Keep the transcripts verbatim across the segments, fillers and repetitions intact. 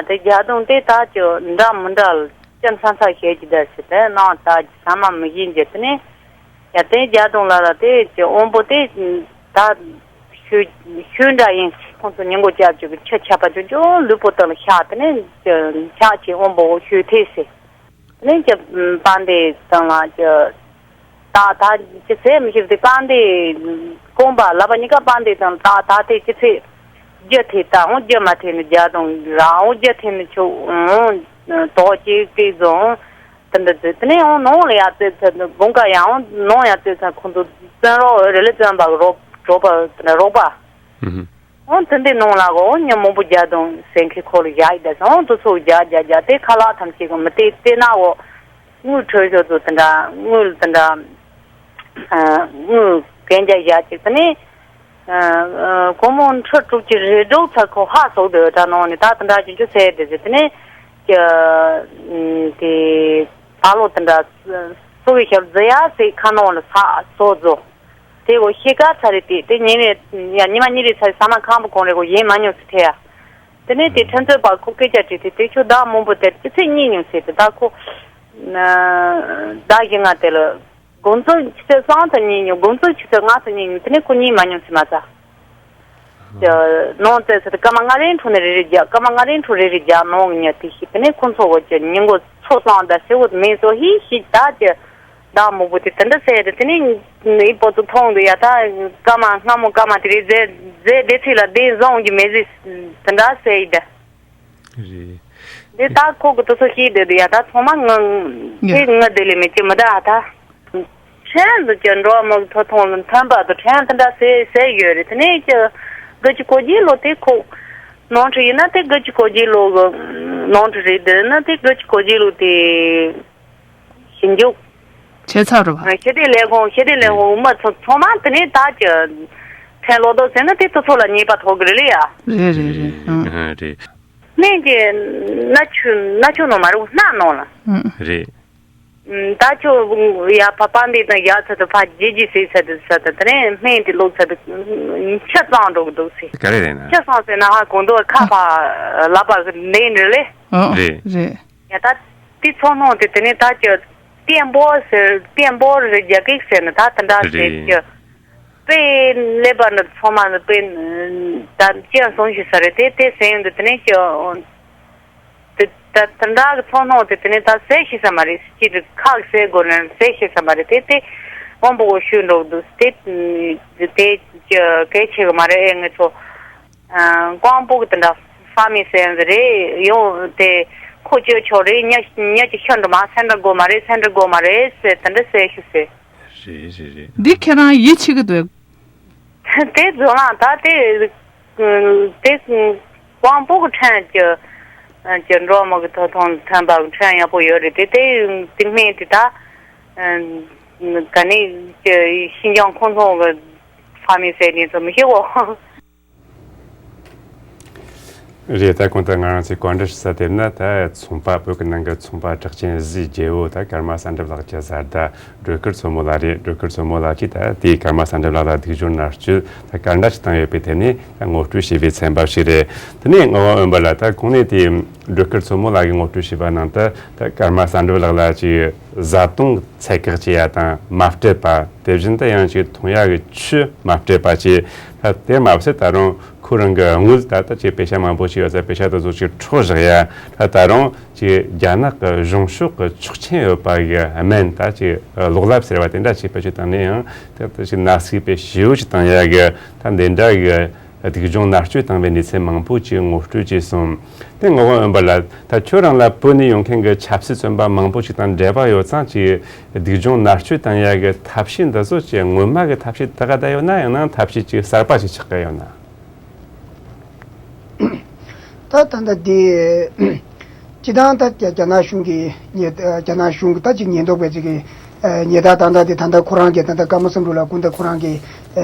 དེ་རྒྱ་གདོང་དེ་ད་ཅི་འདྲ་མི་འདྲ་ལ་ཅི་མཚམས་མཚམས་བཤད་ཀྱི་ད་ཟེར་དེ་ནང་ད་ཅི་ཚང་མ་མི་ཤེས་ཀྱི་དེ་ནས་ཡ་དེ་རྒྱ་གདོང་ལ་ལ་དེ་ཅི་དབོན་པོ་དེ་ད་ཤུ་ཤུ་འདྲ་ཡིན་ཟེར། ཁོང་ཚོ་ཉིན་གུང་སྐྱབས་བཅོལ་གྱི་ཆུ་ཆད་པ་ཅུང་ཅུང་ལུས་པོ་དག་ལ་བཞག་དེ་ནས་ཅི་ཕྱག་ཅིག་དབོན་པོ་ཤུ་ཐེ་ཟེར། དེ་ནས་ཀྱི་དཔལ་ལྡན་དང་ལ་ཀྱི་ད་ད་ཅི་ཟེར་མི་ཤེས་ཏེ། དཔལ་ལྡན་རྐང་པ་ལག་པ་གཉིས་ཀ་དཔལ་ལྡན་དང་ད་ད་དེ་ཅི་ཚེ་རྒྱུ་ཐེ་ད་འོང་། རྒྱུ་མ་ཐེ་ནི་རྒྱ་དང་ར་འོང་། རྒྱུ་ཐེ་ནི་ཆུ་འོང་། དོག་ཅིག་ཏིག་བཟོ་འོང་། དེ་འདྲ་ཟེར། དེ་ནས་འོང་ནང་ལ་ཡ་ཙེ་ཚ་དགུན་ཁ་ཡང་འོང་ནང་ཡ་ཙེ་ཚ་ཁོང་ཚོ་བཙོན་རོགས་རེ་ལེ་བཙོན་པ་རོགས་གྲོགས་པ་དེ་འདྲ་རོགས་པ། ཨུ་ཧུ། འོང་དེ་འདྲའི་ནང་ལ་འོང་མི་མང་པོ་རྒྱ་དང་སེང་གེ་ཁོ་ལ་བཞག་ཡི་ད་ཟེར། འོང་དུ་ཚོ་རྒྱ་རྒྱ་རྒྱ་དེ་ཁ་ལག་ཐམས་ཅད་ཀྱི་མི་དེ་དེ་ན་འོ་དངུལ་འཕྲོད་ཤོག་ཚོ་དེ་འདྲ་དངུལ་དེ་འདྲ་དངུལ་གན་རྒྱ་བཞག་ཅིག་དེ་ནས་སྒོར་མོ་ཁྲི་དྲུག་ཅུ་རེ་དྲུག་ཚ་ཁོ་ཧ་སོགས་དེ་ད་ནང་ནས་ད་དེ་འདྲ་ཅིག་ཅུ་ཚེ་དེ་ཟེར། དེ་ནས་ཀྱི་དེ་ད་ལོ་དེ་འདྲ་སོ་བའི་ཞབས་རྫི་ཡ་ཟེར་ཁ་ནང་ལ་ས་སོགས་ཚོ། དེ་འོ་ཤེལ་དཀར་ཚ་རེད་དེ། དེ་ཉིན་རེ་ཡ་ཉི་མ་གཉིས་རེ་ཚ་རེ་ཟ་མ་ཁང་པ་གང་རེ་གོ་ཡིན་མ་མྱོང་ཟེར་ཐལ་ཡ། དེ་ནས་དེ་ཁྲིམས་རྩོད་པ་ཁོ་སྐད་ཆ་དྲིས་ཏེ་དེ་ཁྱོད་ཟླ་མང་པོ་དེར་ཅི་ཚེ་གཉིད་མྱོང་ཟེར་ཏེ། ད་ཁོ་ཟླ་བཞི་ལྔ་དེ་ལ་དགོང་ཚོ་ཆུ་ཚོད་གསུམ་ཙམ་གཉིད་མྱོང་། དགོང་ཚོ་ཆུ་ཚོད་ལྔ་ཙམ་གཉིད་མྱོང་། དེ་ནས་ཁོ་གཉིད་མ་མྱོང་ཟེར་མ་ཚད། ནང་བཙལ་ཚེ་སྐར་མ་ལྔ་རེ་འཕྲོ་ནས་རེ་རེ་རྒྱག་སྐར་མ་ལྔ་རེ་འཕྲོ་རེ་རེ་རྒྱག་ནང་གི་ཉལ་དེ་ཤི། དེ་ནས་ཁོ་ཚོ་གོ་ཅི་ཉིན་གོ་ཚོ་སང་ད་ཟེར་བོ་མིན་སོ་ཧི་ཤི་ད་ཅི། ད་མོ་བུ་དེ་དེ་འདྲ་ཟེར་རེད། དེ་ནས་ངའི་པོ་ཚོ་མཐོང་དུ་ཡ་ད་སྐར་མ་སྔ་མོ་སྐར་མ་དེ་རེད་ཟེར་ཟེར་བསྡད་ཚིག་ལ་བདེན་བཟང་གི་མེད་ཟེར་དེ་འདྲ་ཟེར་ཡི་ད། རེད། དེ་ད་ཁོ་གི་དེ་ཚོ་ཤེས་བསྡད་དུ་ཡ་ད་ཚང་མ་ང་ཡ་དེ་ང་བསྡད་ལས་མེད་ཀྱི་མི་ད་ཨ་ད། ཕྲན་དུ་ཀྱི་འགྲོ་བ་མི་ཐོ་ཐོང་ལ་ཐོན་པ་དུ་ཕྲན་དེ་འདྲ་ཟེར་ཟེར་ཡོད་རེད། དེ་ནས་ཀྱི་དགུ་བཅུ་གོ་བརྒྱད་ལོ་དེ་ཁོ་ནོར་འཁྲུལ་ཡིན་ན་དེ་དགུ་བཅུ་གོ་བརྒྱད་ལོ་གི་ནོར་འཁྲུལ་རེད། དེ་ན་དེ་དགུ་བཅུ་གོ་བརྒྱད་ལོ་དེ་ཞིབ་འཇུག་བྱས་ཚར་རེད་པ། ཞི་བདེ་ལས་ཁུངས་ཞི་བདེ་ལས་ཁུངས་མི་ཚོ་ཚང་མ་དེ་ནས་ད་ཀྱི་ཕྲན་ལོག་རྡོ་ཟེར་ན་དེ་དེ་ཚོ་ལ་ཉེས་པ་ཐོག་གི་རེད་ལ་ཡ། རེད་རེད་རེད། ཨང་། ཨ་རེད། སྨན་གྱི་སྣ་ཆུ་སྣ་ཆུ་ནང་མ་རུ་སྣ་ནང་ལ། ཨང་། རེད། ད་ཁྱོད་ཡ་ཕ་པ་འདི་དང་ཡ་ཚ་དུ་ཕ་ཇི་ཇི་ཟེར་ཚ་དུ་ས་དུ་དེ་ནས་སྨན་དེ་ལོག་ཚ་དུ་ཆུ་གཙང་འགྲོ་གི་འདུག་ཟེར། ག་རེ་རེད་ན། ཆུ་གཙང་ཟེར་ན་ཧ་གོ་འདུག་ཁ་ཕ་ལབ་པ་ནས་འདྲི་ལེ། ཨང་། རེད། རེད། ཡ་ད་དེ་ཚོ་ནང་དེ་དེ་ནས་ད་ཁྱོད་བརྟན་པོ་ཟེར་བརྟན་པོ་རེད་རྒྱ་སྐད་ཟེར་ན་ད་དེ་འདྲ་ཟེར་རེད། ཁྱོད། དཔེ་ཀླད་པ་འདི་ཚང་མ་ནི་དཔེ་ད་སྤྱན་ཟུང་ཞིག་ས་རེད་དེ་དེ་ཟེར་ཡོང་དུས་དེ་ནས་ཀྱི་དེ་ད་དེ་འདྲ་གི་ཚོར་སྣང་དེ་དེ་ནས་ད་ཟེར་ཤེས་ས་མ་རེད། སྤྱི་དེ་ཁག་ཟེར་དགོས་ན་ཟེར་ཤེས་ས་མ་རེད་དེ་དེ་དབང་པོ་གོ་ཤུལ་འགྲོ་གི་འདུག་དེ་དེ་ཀྱི་གལ་ཆེ་གི་མ་རེད། ཨེ་ངེད་ཚོ་ཀོང་པོ་གི་དེ་འདྲ་ཕ་མི་ཟེར་ཡོང་གི་རེད། ཡོང་དེ་ཁོ་ཅོ་ཆོག་རེད། ཉ་ཉ་ཅིག་ཤོར་འགྲོ་མ་སེམས་འདྲ་དགོས་མ་རེད། སེམས་འདྲ་དགོས་མ་རེད་ཟེར་དེ་འདྲ་ཟེར་ཤེས་ཟེར། རེད་རེད་རེད། འདི་ཁྱེད་རང་ཡིད་ཆེས་ཀྱི་འདུག་དེ་རྫོང་ལ་ད་དེ་དེ་དབང་པོ་གི་ཕྲན་གྱི་གྱི་འགྲོ་མོ་གི་ཐོ་ཐོང་ཐན་པ་གི་ཕྲན་ཡག་པོ་ཡོད་རེད། དེ་དེ་དེ་སྨན་དེ་ད་ག་ནས་ཀྱི་ཤིན་ཅང་ཁོང་ཚོ་གི་ཕ་མི་ཟེར་ནས་ཚོ་མི་ཤེས་གོ། རེད། ད་གོང་དུ་ང་རང་ཚོས་བཀའ་འདྲི་ཞུ་ས་དེ་ན་ད་ཚོང་པ་བོད་ཀྱི་ནང་གི་ཚོང་པ་གྲགས་ཅན་གཟིགས་རྒྱལ་བོ་ད་ཀརྨ་གསལ་འགྲུབ་ལགས་ཀྱི་བཟའ་ཟླ་སྒྲོལ་དཀར་མཚོ་མོ་ལགས་རེད། སྒྲོལ་དཀར་མཚོ་མོ་ལགས་ཀྱིས་ད་དེའི་ཀརྨ་གསལ་འགྲུབ་ལགས་ལ་སྡིགས་སྦྱོར་མནར་གཅོད་ད་ག་འདྲ་ཞིག་བཏང་ཡོད་པའི་ཐད་ནས་ད་ངོ་སྤྲོད་བྱས་པའི་ཚན་པ་ཞིག་རེད། དེ་ནས་ངག་དབང་འོད་འབར་ལགས་ད་གོང་ནས་དེ་སྒྲོལ་དཀར་མཚོ་མོ་ལགས་ཀྱིས་ངོ་སྤྲོད་བྱས་པ་ནང་ད་ད་ཀརྨ་གསལ་འགྲུབ་ལགས་ལ་ཅིག་བཟའ་བཏུང་ཚད་བཀག་བྱེད་ཡ་དང་མ་སྤྲད་པ། དེ་བཞིན་དུ་ཡང་ཅིག་འཐུང་ཡ་གི་ཆུ་མ་སྤྲད་པ་བཅས། ད་དེ་མ་ཟད་ད་རུང་ཁོ་རང་གི་དངུལ་ད་ལྟ་ཅིག་པེ་ཤ་མང་པོ་ཞིག་ཡོད་ས། པེ་ཤ་དེ་ཚོ་ཅིག་འཕྲོག་བཞག་ཡ། ད་ད་རུང་ཅིག་རྒྱ་ནག་གི་གཞུང་ཕྱོགས་ཀྱི་ཆོག་མཆན་ཡོད་པ་གི་སྨན་ད་ཅིག་ལོག་ལབ་ཟེར་བ་དེ་འདྲ་ཅིག་བེད་སྤྱོད་བཏང་ནས་ཡང་ད་ད་ཅིག་ན་ཟུག་དཔེ་ཞེ་པོ་ཅིག་བཏང་ཡ་གི་ད་འདི་འདྲ་གི་སྡིག་སྦྱོང་མནར་གཅོད་བཏང་བའི་གནས་ཚུལ་མང་པོ་ཅིག་ངོ་སྤྲོད་བྱས་སོང་། དེ་ངག་དབང་འོད་འབར་ལགས་ད་ཁྱོད་རང་ལ་བོད་ནས་ཡོང་མཁན་གྱི་ཆབ་སྲིད་བཙོན་པ་མང་པོ་ཞིག་དང་འབྲེལ་བ་ཡོད་ཙང་ཅིག་སྡིག་སྦྱོང་མནར་གཅོད་བཏང་ཡ་གི་ཐབས་ཤེས་འདི་ཚོ་ཅིག་སྔོན་མ་གི་ཐབས་ཤེས་དེ་ག་ད་ཡོད་ན། ཡང་ན་ཐབས་ཤེས་ཅིག་གསར་པ་ཞིག་ཆགས་ཀྱི་ཡོད་ན། ད་ད་ལྟ་དེ་སྤྱི་བཏང་ད་རྒྱ་རྒྱ་ནག་གཞུང་གི་ཉེ་རྒྱ་ནག་གཞུང་གི་ད་ཅིག་ཉེན་རྟོག་པའི་ཅིག་གི་ ཉེས་རྡུང་བཏང་སྟངས་དེ་ད་ལྟ་ཁོ་རང་གིས་ད་ལྟ་ཀརྨ་བསམ་གྲུབ་ལགས་སྐུ་ཟླ་ཁོ་རང་གིས་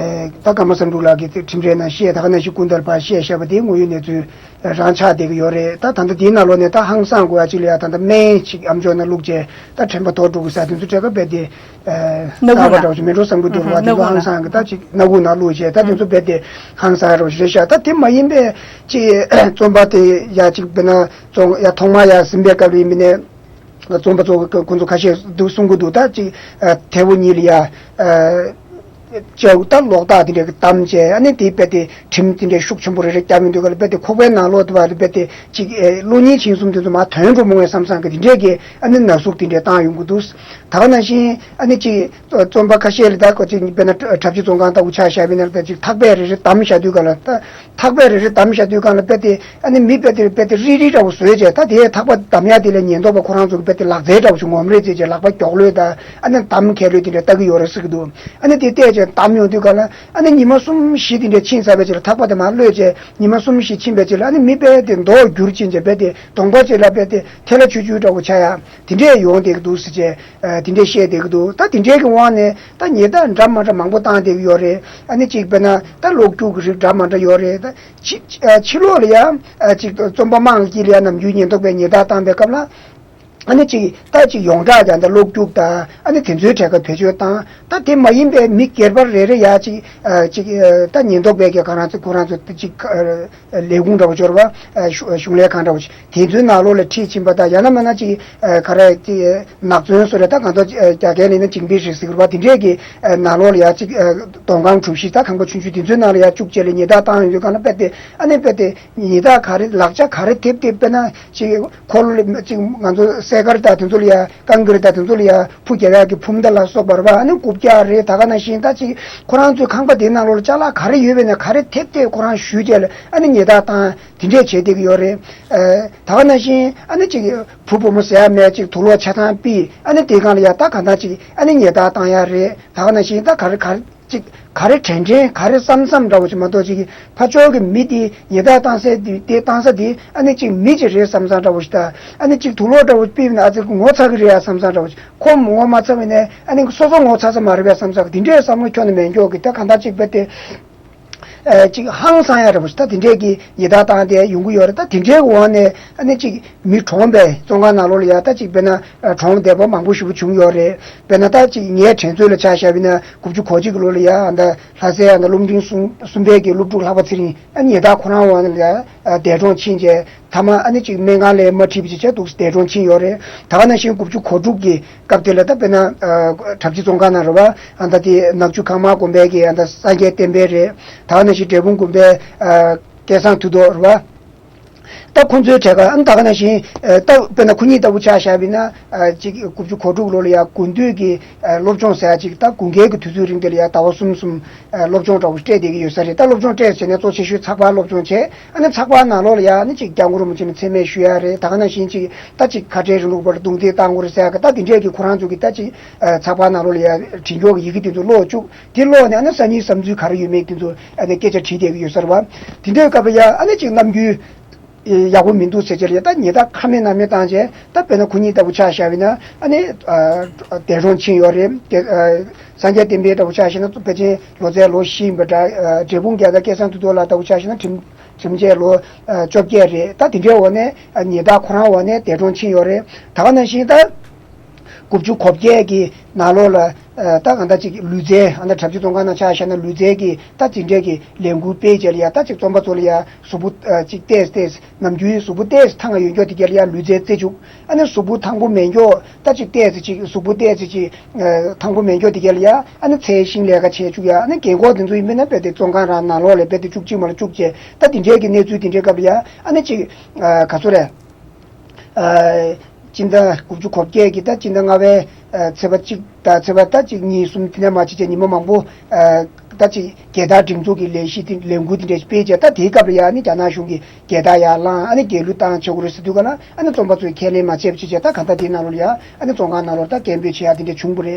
ད་ཀརྨ་བསམ་གྲུབ་ལགས་ཀྱིས་ཁྲིམས་རའི་ནང་བཤད། ད་ག་ནང་བཞིན་སྐུ་ཟླ་ཕར་བཤད་བཞག་པ་དེ་དངོས་ཡོད་གནས་ཚུལ་རང་ཆགས་བསྡད་ཀྱི་ཡོད་རེད། ད་ད་ལྟ་དེའི་ནང་ལོགས་ནས་ད་ཧང་སང་དགོས་ཡ་ཅིག་ལ་ཡ་ད་ལྟ་སྨན་ཅིག་ཨ་མཆོག་ནང་བླུགས་བྱས་ད་དྲན་པ་དོར་འགྲོ་གི་ས་དེ་ཚོ་འཕྲད་སྐབས་རྦད་དེ། སྣ་ཁུག་ནང་འདྲ་བོ་ཞིག་མེ་ཏྲོག་བསམ་གྱི་འདུག་ར། དེ་ཚོ་ཧང་སང་གི་ད་ཅིག་སྣ་ཁུག་ནང་བླུགས་བྱས་ད་དེ་ཚོ་རྦད་དེ་ཧང་སང་རོ་ཞིག་རེད་ཤག་ད་དེ་མ་ཡིན་པའི་ཅིག་རྩོམ་པ་དེ་ཡ་ཅིག་དཔེར་ན་རྩོམ་ཡ་ཐོག་མ་ཡ་ཟིན་པའི་སྐབས་ལ་ཡིན་མིན་ནས། རྩོམ་པ་ཚོ་ཁོང་ཚོ་ཁ་ཤས་འདུག་གསུང་གི་འདུག་ད་ཅིག་ཐལ་བོ་གཉིས་ལ་ཡ། ལྕགས་ད་ལོག་ལྟ་དེ་འདྲའི་གི་བསྡམས་བྱས་ཨ་ནི་དེ་རྦད་དེ་ཁྲིམས་དེ་འདྲའི་ཤུགས་ཆེན་པོ་རེ་རེ་བརྒྱབ་ཡོང་དུས་ག་ལ་རྦད་དེ་ཁོག་པའི་ནང་ལོགས་དེ་བ་རྦད་དེ་ཅིག་ཨེ་གློ་སྙིང་མཆིན་གསུམ་དེ་ཚོ་མར་ཐོན་འགྲོ་མོང་བས་བསམ་བསམ་གི་དེ་འདྲའི་གི་ཨ་ནི་ན་ཟུག་དེ་འདྲའི་བཏང་ཡོང་གི་འདུག་ད་ག་ནང་བཞིན་ཨ་ནི་ཅིག་རྩོམ་པ་ཁ་ཤས་ལ་ད་ཁོ་ཅིག་དཔེར་ན་གྲ་སྒྲིག་རྩོམ་ཁང་ལྟ་བུ་ཆ་བཞག་པ་ཡིན་ན་ད་ཅིག་ཐག་པས་རེ་རེ་བསྡམས་བཞག་དུས་ག་ལ་ད། ཐག་པས་རེ་རེ་བསྡམས་བཞག་དུས་སྒང་ལ་རྦད་དེ་ཨ་ནི་མི་རྦད་དེ་རྦད་དེ་རིལ་རིལ་འདྲ་བོ་བཟོས་བྱས་ད་དེའི་ཐག་པ་བསྡམས་ཡ་དེ་ལ་ཉེན་རྟོག་པ་ཁོ་རང་ཚོ་གི་རྦད་དེ་ལག་རྩལ་འདྲ་བོ་ཞིག་ངོམ་རེད་ཅེས་བྱས་ལག་པ་མགྱོགས་ལོས་དང་ཨ་ནི་བསྡམས་མཁན་ལོས་དེ་འདྲ་ལྟ་གི་ཡོད་རེད་ཟེར་གི་འདུག་ཨ་ནི་དེ་བལྟས་བྱས་བསྡམས་ཡོང་དུས་སྒང་ལ་ཨ་ནི་ཉི་མ་གསུམ་བཞི་དེ་འདྲ་ཕྱིན་ཚར་བའི་རྗེས་ལ་ཐག་པ་དེ་མར་གློད་བྱས་ཉི་མ་གསུམ་བཞི་ཕྱིན་པའི་རྗེས་ལ་ཨ་ནི་མི་རྦད་དེ་མདོག་འགྱུར་ཕྱིན་བྱས་རྦད་དེ་གདོང་པ་ཅིག་ལ་རྦད་དེ་ཐལ་ལ་ཆུ་ཆུ་འདྲ་བོ་ཆགས་ཡ་དེ་འདྲས་ཡོང་བསྡད་ཀྱི་འདུག་ཟེར་བྱས་དེ་འདྲས་བཤད་བསྡད་ཀྱི་འདུག་ད་དེ་འདྲས་ཀྱི་དབང་ནས་ད་ཉེས་རྡུང་འདྲ་མ་འདྲ་མང་པོ་བཏང་བསྡད་ཀྱི་ཡོད་རེད། ཨ་ནི་གཅིག་དཔེར་ན་ད་གློག་རྒྱུག་གི་རིགས་འདྲ་མ་འདྲ་ཡོད་རེད། ད་ཕྱི་ཕྱི་ལོགས་ལ་ཡང་ཨ་ཅིག་རྩོམ་པ་མང་གི་དཀྱིལ་ལ་ཡང་ནམ་རྒྱུན་ཉེན་རྟོག་པས་ཉེས་རྡུང་བཏང་པའི་སྐབས་ལ་ཨ་ནི་ཅིག་ད་ཅིག་ཡོངས་གྲགས་ཀྱང་ད་གློག་རྒྱུག་དང་ཨ་ནི་དེ་ཚོའི་གྲས་ཀ་བེད་སྤྱོད་བཏང་། ད་དེ་མ་ཡིན་པའི་མི་སྒེར་པ་རེ་རེ་ཡང་ཅིག་ཨ་ཅིག་ཨ་ད་ཉེན་རྟོག་པས་ཀྱང་ཁོ་རང་ཚོ་ཁོ་རང་ཚོ་ཅིག་ཨ་ལས་ཁུངས་འདྲ་བོ་འབྱོར་བ་ཨ་གཞུང་གཞུང་ལས་ཁང་འདྲ་བོ་ཞིག་དེ་ཚོའི་ནང་ལོགས་ལ་ཁྲིད་ཕྱིན་པ་དང་ཡང་ན་མིན་ན་ཅིག་ཨ་ག་རེ་ཅིག་ནག་ཚོན་བཟོ་རེད། ད་གང་ལྟར་རྒྱ་སྐད་ལ་ཡིན་ན་ཅིང་པི་ཧྲི་ཟེར་གི་རེད་པ། དེ་འདྲས་ཀྱི་ནང་ལོགས་ལ་ཡ་གཅིག་སྡོང་རྐང་གྲུ་བཞི་ད་ཁང་པ་ཆུང་ཆུང་དེ་ཚོའི་ནང་ལ་ཡ་བཅུག་བྱས་ལ་ཉེས་རྡུང་བཏང་ཡོང་དུས་གང་ལ་དཔེ་དེ་ཨ་ནི་དཔེ་དེ་ཉེས་རྡུང་ག་རེ་ལག་ཆ་ག་རེ་ཐེབས་ཐེབས་དཔེར་ན་ཅིག་འཁོར་ལོ་ཅིག་ང་ཚོ་སེ་གར་ད་དེ་ཚོ་ལ་ཡ་ཀང་ཀི་རི་ད་དེ་ཚོ་ལ་ཡ་ཕུ་རྒྱག་ཡག་གི་ཕུ་མདའ་ལ་སོགས་པ་རེད་པ། ཨ་ནི་རྐུབ་བཀྱག་རེད། ད་ག་ནང་བཞིན་ད་ཅིག་ཁོ་རང་ཚོའི་ཁང་པ་དེའི་ནང་ལོགས་ལ་ཅ་ལག་ག་རེ་ཡོད་པའི་ནས་ག་རེ་ཐེབས་ཐེབས་ཁོ་རང་གཞུས་བྱས་ལ་ཨ་ནི་ཉེས་རྡུང་བཏང་དེ་འདྲས་བྱས་བསྡད་ཀྱི་ཡོད་རེད། ད་ག་ནང་བཞིན་ཨ་ནི་ཅིག་བུ་བུ་མོ་ཟེར་ཡ་མེད་ཅིག་དུག་ལོག་ཆ་ཚང་ཕུད་ཨ་ནི་དེའི་སྒང་ལ་ཡ་ད་གང་ལྟར་ཅིག་ཨ་ནི་ཉེས་རྡུང་བཏང་ཡ་རེད། ད་ག་ནང་བཞིན་ད་ག་རེ་ག་རེ་ཅིག་ག་རེ་དྲན་དྲན་ག་རེ་བསམ་བསམ་འདྲ་བོ་ཅིག་མ་གཏོགས་ཅིག་ཕར་ཕྱོགས་ཀྱི་མི་དེ་ཉེས་རྡུང་བཏང་ས་དེ་དེ་བཏང་ས་དེ་ཨ་ནི་ཅིག་མི་ཅིག་རེད་བསམ་བསམ་འདྲ་བོ་ཞིག་ད་ཨ་ནི་ཅིག་དུག་ལོག་འདྲ་བོ་ཕུད་ན་ཨ་ཙི་ངོ་ཚ་གི་རེད་ཡ་བསམ་བསམ་འདྲ་བོ་ཅིག་ཁོ་ངོ་མ་ཚ་བས་ནས་ཨ་ནི་སོ་སོ་ངོ་ཚ་ས་མ་རེད་པས་བསམ་ས་གི་དེ་འདྲའི་བསམ་བློ་ཁྱོན་ནས་མེད་མགྱོགས་གི་ད་གང་ལྟར་ཅིག་བས་ཏེ། ཨ་ཅིག་ཧང་སང་ཡ་འདྲ་བོ་ཞིག་ད་དེ་འདྲས་ཀྱི་ཉེས་རྡུང་བཏང་སྟེ་ཡོང་གི་ཡོད་རེད། ད་དེ་འདྲའི་འོག་ནས་ཨ་ནི་ཅིག་མི་གྲོངས་པའི་བཙོན་ཁང་ནང་ལོགས་ལ་ཡ་ད་ཅིག་དཔེར་ན་གྲོངས་བསྡད་པ་མང་པོ་ཞེ་པོ་བྱུང་ཡོད་རེད། དཔེར་ན་ད་ཅིག་ངའི་དྲན་ཚོད་ལ་ཆ་བཞག་པ་ཡིན་ན་དགུ་བཅུ་གོ་གཅིག་གི་ལོ་ལ་ཡ་ཨ་ད་ལྷ་སའི་ཨ་ད་སློབ་འབྲིང་གསུམ་གསུམ་པའི་གི་སློབ་ཕྲུག་ལྷག་པ་ཚེ་རིང་ཨ་ཉེས་རྡུང་ཁོ་རང་འོག་ནས་ལ་ཡ་འདས་གྲོངས་ཕྱིན་རྗེས་མཐའ་མ་ཨ་ནི་ཅིག་སྨན་ཁང་ལ་མ་ཁྲིད་པ་ཅིག་བྱས་འདུག་འདས་གྲོངས་ཕྱིན་ཡོད་རེད། ད་ག་ནང་བཞིན་དགུ་བཅུ་གོ་དྲུག་གི་སྐབས་དེ་ལ་ད་དཔེར་ན་གྲ་སྒྲིག་བཙོན་ཁང་ནང་རེད་པ། ཨ་ད་དེ་ནག་ཆུ་ཁང་མ་དགོན་པའི་གི་ཨ་ད་སངས་རྒྱས་བསྟན་འཕེལ་རེད། ད་ག་ནང་བཞིན་འབྲས་སྤུངས་དགོན་པའི་སྐལ་བཟང་མཐུ་སྟོབས་རེད་པ། ད་ཁོང་ཚོའི་གྲས་ཀ་ཨ་ད་ག་ནང་བཞིན་ད་དཔེར་ན་ཁོ་གཉིས་ལྟ་བུ་ཆ་བཞག་པ་ཡིན་ན་ཅིག་དགུ་བཅུ་གོ་དྲུག་ལོ་ལ་ཡ་དགུན་དུས་ཀྱི་སློབ་སྦྱོང་ཟེར་ཡ་ཅིག་ད་དགུན་ཁའི་གི་དུས་ཚོད་རིང་དེ་ལ་ཡ་ཟླ་བ་གསུམ་གསུམ་སློབ་སྦྱོང་འདྲ་བོ་སྤྲད་བསྡད་ཀྱི་ཡོད་ས་རེད། ད་སློབ་སྦྱོང་སྤྲད་བྱས་ནས་གཙོ་ཆེ་ཤོས་ཚགས་པར་སློབ་སྦྱོང་བྱས། ཨ་ནི་ཚགས་པར་ནང་ལོགས་ལ་ཡ་ཨ་ནི་ཅིག་སྐྱབས་མགོན་རིན་པོ་ཆེ་ལ་མཚན་སྨད་ཞུ་ཡ་རེད། ད་ག་ནང་བཞིན་ཅིག་ད་ཅིག་ཁ་བྲལ་རིང་ལུགས་པར་རྡུང་རྡེག་བཏང་དགོས་རེད་ཟེར་ཡ་གི་ད་དེ་འདྲས་ཀྱི་ཁོ་རང་ཚོ་གི་ད་ཅིག་ཚགས་པར་ནང་ལོགས་ལ་ཡ་བྲིས་འཇོག་གི་ཡི་གེ་དེ་ཚོ་ཀློག་བཅུག་དེ་ཀློག་ནས་ཨ་ནི་སང་ཉིན་བསམ་ཚུལ་ག་རེ་ཡོད་མེད་དེ་ཚོ་ཨ་ནི་སྐད་ཆ་དྲིས་བསྡད་ཀྱི་ཡོད་ས་རེད་བ། དེ་འདྲའི་སྐབས་ལ་ཡ་ཨ་ནི་ཅིག་རྣམ་འགྱུར་ཡག་པོ་མི་འདུག་ཟེར་བྱས་ལ་ཡ་ད་ཉེས་རྡུང་ཁ་མེད་ནང་མེད་བཏང་བྱས་ད་དཔེར་ན་ཁོ་གཉིས་ལྟ་བུ་ཆ་བཞག་པ་ཡིན་ན་ཨ་ནི་འདས་གྲོངས་ཕྱིན་ཡོད་རེད། སངས་རྒྱས་བསྟན་འཕེལ་ལྟ་བུ་ཆ་བཞག་ན་ཕལ་ཆེར་ལོ་ཚད་ལོ་བཞི་ཡིན་པ་འདྲ། འབྲས་སྤུངས་རྒྱལ་དར་སྐལ་བཟང་མཐུ་སྟོབས་ལགས་ལྟ་བུ་ཆ་བཞག་ན་ཁྲིམས་ཁྲིམས་ཆད་ལོ་བཅོ་བརྒྱད་རེད། ད་དེ་འདྲའི་འོག་ནས་ཉེས་རྡུང་ཁོ་རང་འོག་ནས་འདས་གྲོངས་ཕྱིན་ཡོད་རེད། ད་ག་ནང་བཞིན་ད་དགུ་བཅུ་གོ་བརྒྱད་ཀྱི་ནང་ལོགས་ལ་ད་གང་ལྟར་ཅིག་ལུས་རྩལ་ཨ་ནི་གྲ་སྒྲིག་བཙོན་ཁང་ནང་ཆ་བཞག་ན་ལུས་རྩལ་གྱི་ད་དེ་འདྲའི་གི་ལས་འགུལ་སྤེལ་བྱས་ལ་ཡ་ད་ཅིག་རྩོམ་པ་ཚོ་ལ་ཡ་གཟུགས་པོ་ཅིག་ཏོག་ཙམ་ནམ་རྒྱུན་གཟུགས་པོ་ཏོག་ཙམ་ཐང་ཡོད་མགྱོགས་དེ་ག་ལ་ཡ་ལུས་རྩལ་རྩེ་བཅུག་ཨ་ནི་གཟུགས་པོ་ཐང་པོ་མེད་མགྱོགས་ད་ཅིག་ཏོག་ཙམ་ཅིག་གཟུགས་པོ་ཏོག་ཙམ་ཅིག་ཐང་པོ་མེད་མགྱོགས་དེ་ག་ལ་ཡ་ཨ་ནི་ཚལ་ཤིང་ལས་ཀ་བྱེད་བཅུག་ཡ། ཨ་ནི་རྒན་གོག་དེ་ཚོ་ཡིན་པས་ན་རྦད་དེ་བཙོན་ཁང་རང་ནང་ལོགས་ལ་རྦད་དེ་བཅུག་གཅིག་མ་ལ་བཅུག་བྱས་ད་དེ་འདྲའི་གི་གནས་ཚུལ་དེ་འདྲའི་སྐབས་ལ་ཡ་ཨ་ནི་ཅིག་ག་ཚོད་རེད། སྤྱི་ཟླ་དགུ་བཅུ་གོ་བརྒྱད་ཀྱི་ད་སྤྱི་ཟླ་ལྔ་པའི་ཚེས་པ་གཅིག་དང་ཚེས་པ་ད་གཅིག་གཉིས་གསུམ་དེ་ནས་མ་བྱས་བྱས་ཉི་མ་མང་པོ་ད་ཅིག་རྒྱལ་དར་སྒྲེང་འཛུགས་ཀྱི་ལས་གཞི་དེ་ལས་འགུལ་དེ་འདྲ་ཞིག་སྤེལ་བྱས། ད་དེའི་སྐབས་ལ་ཡ་ཨ་ནི་རྒྱ་ནག་གཞུང་གིས་རྒྱལ་དར་ཡར་བསླངས་ཨ་ནི་རྒྱལ་གླུ་བཏང་བྱེད་དགོས་རེད་ཟེར་དུས་ག་ལ་ཨ་ནི་རྩོམ་པ་ཚོས་ཁས་ལེན་མ་བྱས་པ་བྱས་བྱས་ད་གང་ལྟར་དེའི་ནང་ལོགས་ལ་ཡ་ཨ་ནི་བཙོན་ཁང་ནང་ལོགས་ད་སྐད་འབོད་བྱེད་ཡ་དེ་འདྲ་བྱུང་བ་རེད།